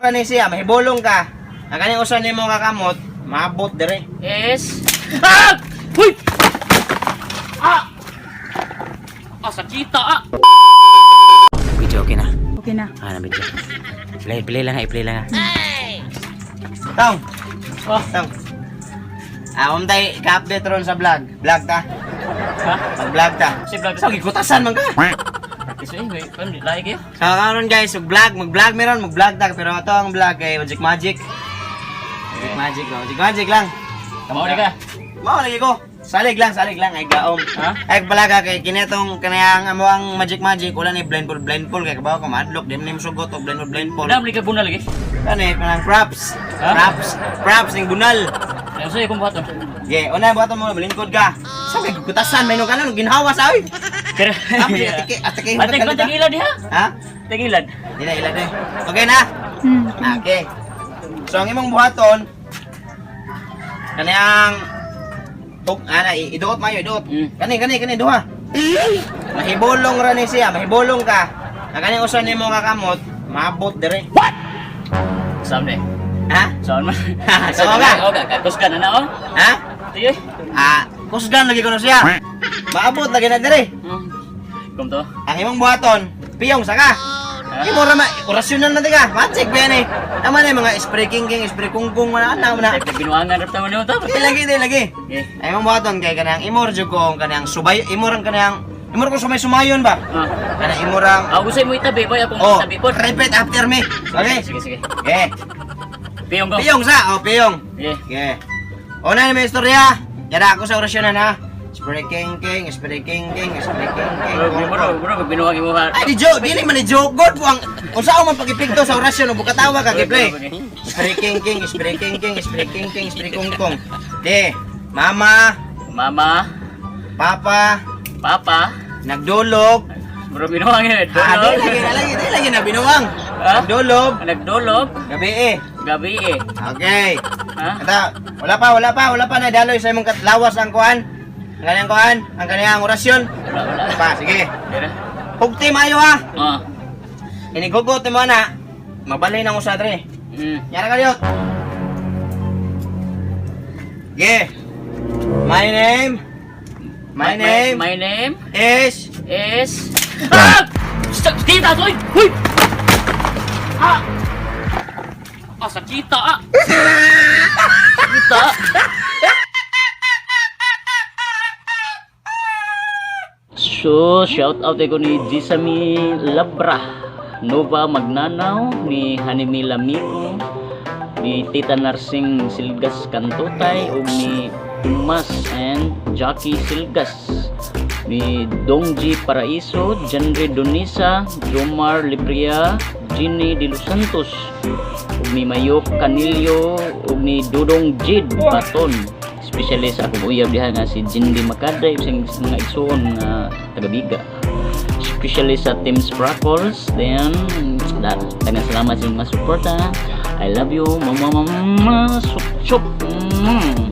Kani siya, mahibolong ka. Ang kaning usa nimo ka kamot, maabot dire. Is... Ah! Huy! Ah! Ah, sakita ah! Video okay na. Okay na. Ah, na video. Play, play lang ha, i-play lang ha. Tong. Oh. Tong. Ah, um tay ka-update ron sa vlog. Vlog ta. Ha? Mag-vlog ta. Si vlog. Sa gikutasan man ka. Practice eh, may kan lahi kayo. So karon guys, mag-vlog, mag-vlog meron, mag-vlog ta, pero ato ang vlog kay Magic Magic. Magic Magic, oh. Magic Magic lang. Kamao ni ka. Mao lagi ko. Salig lang, salig lang ay gaom. Ha? Ay palaga kay kinetong kanayang amo ang Magic Magic wala ni blindfold blindfold kay kabaw ko madlok di man sugot og blindfold blindfold. Wala man ka bunal lagi. Kani kanang props. Ha? Props, props ning bunal. Ano sa'yo kung buhaton? Ge, una buhaton mo malingkod ka. Sa kay gutasan may no kanon ginhawa sa oy. Pero Ampi atike atike. Atay ko tagilad diha. Ha? Tagilad. Di na ilad eh. Okay na? Hmm. Okay. So ang imong buhaton kanang tuk ana iduot mayo iduot. Kani kani kani duha. Mahibolong ra ni siya, mahibolong ka. Ang kaning usa nimo ka kamot, maabot dire. Saan ni? Ha? Saan man? Saan ka? Oh, kagos ka na na oh. Ha? Sige. Ah, kusgan lagi kuno siya. Maabot lagi na dire. Kum to. Ang imong buhaton, piyong saka. Ha? Imo ra ma orasyonan na ka. Magic ba yan eh. Tama na yung mga spray king king, spray kungkung wala na na. Type na binuangan rap tama nimo to. Di lagi, di lagi. Okay. Ay imong buhaton kay kanang imor jud ko kanang subay imor ang kanang imor ko sumay sumayon ba. Ah. Kanang imor ang Ah, gusto mo itabi boy akong oh, itabi pod. repeat after me. Okay. Sige, sige. Okay. Piyong ko. Piyong sa, oh piyong. Sige. Okay. Una na may istorya. Yara ako sa orasyonan ha. Spray king king, spray king king, spray king king. Bro, bro, bro, binuang imo ka. Ay, di joke, dili man ni joke god po ang unsa man pagipigto sa orasyon ug bukatawa ka giplay. Spray king king, spray king king, spray king king, spray kung kung. Di, mama, Mama, papa, papa, nagdulog. Bro, binuang yun. Ah, di Dulog. lagi, na lagi, di lagi na binuang. Ha? Nagdulog, Nagdulog, gabi eh. gabi eh. Okay. Ha? Ata, wala pa, wala pa, wala pa na daloy sa imong katlawas ang kuan. Ang kaniyang kuan, ang kaniyang orasyon. Wala, wala. Pa, sige. Dira. Hugti maayo ha. Ah. Inigugot mo na. Mabalay na ko sa dre. Yara ka diyot. Ge. My name. My name My name is is... Ah! Stop! Kita to! Huy! Ah! Ah, sakita ah! Sakita! So, shout out ko ni Jisami Labra, Nova Magnanaw, ni Hanimi Lamigo, ni Tita Narsing Silgas Kantutay, ug ni Tomas and Jackie Silgas, ni Dongji Paraiso, Janre Donisa, Jomar Libria, Ginny De Los Santos, ug ni Mayok Canillo, ug ni Dudong Jid Baton. Especially sa akong uyab diha nga si Jindy Makaday, isang mga igsoon nga taga-Biga. Especially sa Team Sprockles, then daghang salamat sa inyong mga suporta. I love you, mama, mama, sup, sup.